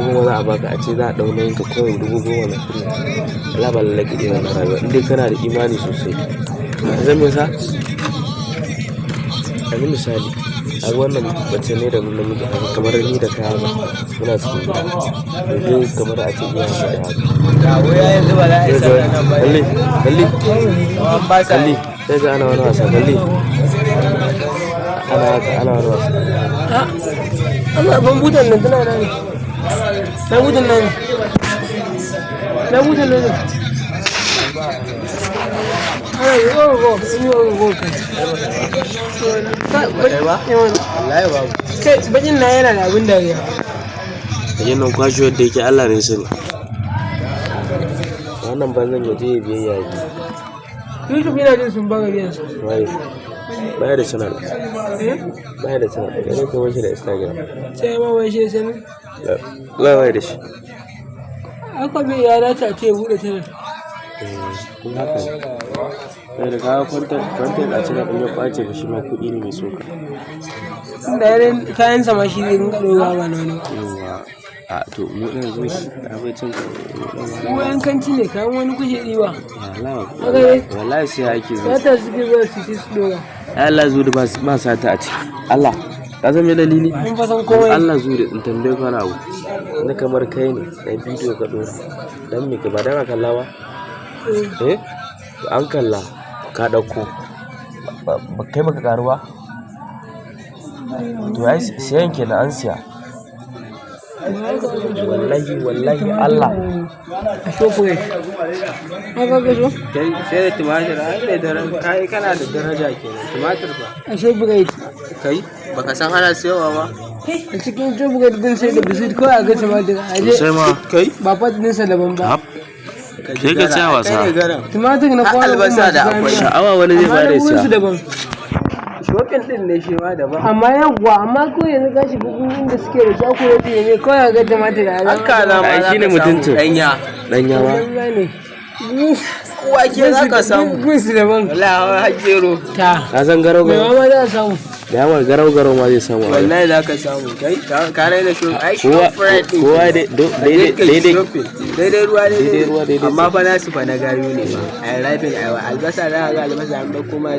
10,000 za a baka, a ce za a ɗau nauyin ka kawai, 10,000 na kuɗi. Allah, ba lallai ka iya wannan rayuwa in dai kana da imani sosai. Zan me sa? Yanzu misali, a wannan mace ne da namiji haka, kamar ni da kai haka, muna cikin gida. Yanzu kamar a ce iyayen mu da haka. Ga wuya yanzu ba za a yi Sai ga sallah nan ba. Kalli, kalli, An ba sa. Kalli, sai ga ana wani wasa, kalli. Ana haka, ana wani wasa. Amma ban butan nan tana nan. Na butan nan. Na butan nan. Ana yi oh oh yi oh oh kai. Ba? Wallahi babu. Kai, bakin na yana da abin dariya. Yin nan kwashe yadda yake, Allah ne sani. Wannan banzan ya je ya biyayya ya ji. YouTube yana jin sun baga biyan su. Waye? Baya da channel. Eh? Baya da channel. Kai ne ka shi da Instagram. Sai ma wai shi sai mun. La, baya da shi. Aka bai ya dace a ce ya buɗe channel. Eh, kuma haka ne. Sai da kawo content a channel ɗin ya kwace ba, shi ma kuɗi ne mai tsoka. Inda yanayin kayan sama shi zai rinka ɗora ba na wani. Yawwa. A to, mu ɗin yanzu ka bai cin Ko yan kanti ne, kayan wani kuke ɗiba. Wallahi. Haka ne? Wallahi sai ake zai. Sata suke zuwa su ci su ɗora. Ai Allah, zuwa ba ba sata a ciki. Allah. Ka san me dalili? Mun fa san komai. Allah, zuwa in tambaye ka wani abu. Na kamar kai ne, kai bidiyo ka ɗora. Dan me ka ba dan a kalla ba? Eh? To, an kalla ka ɗauko. Ba kai baka karu ba? To ai siyan kenan an siya. Wallahi, wallahi Allah. A Shoprite. Haka ka so? Kai sai da tumatir ai mai daraja, kai kana da daraja kenan, tumatir ba. A Shoprite. Kai baka san ana siyowa ba. A cikin Shoprite din sai da bisit kawai a ga tumatir. A je Sai ma. Kai ba fat ɗinsa daban ba. Sai ka tsaya wasa. Kai ne garan. Tumatir na Har kwano albasa masu da kayan akwai. miya. Sha'awa wani zai Amma fara na siya. buhunsu daban. Shopping din ne shi ma daban. Amma yawwa, amma ko yanzu ka shiga gurin da suke da shakureti ne, kawai a ga tumatir a Har kaza ma Ai za shine ka samu mutuncin. danya. Danya ba. Ne. Wake za ka samu. Gunsu daban. Wallahi har gero. Ta. Ka san garau Mai garau? ma za a samu. Da yawa garau garau ma zai samu a wajen. Wallahi za ka samu. Kai ka raina shopping. Ai Kowa Shoprite din. kowa daidai daidai. Shopping. Daidai ruwa. Daidai ruwa, daidai. Amma fa nasu fa na gayu ne ba. Ai rafin aiwa albasa za ka ga albasa an ɗauko ma.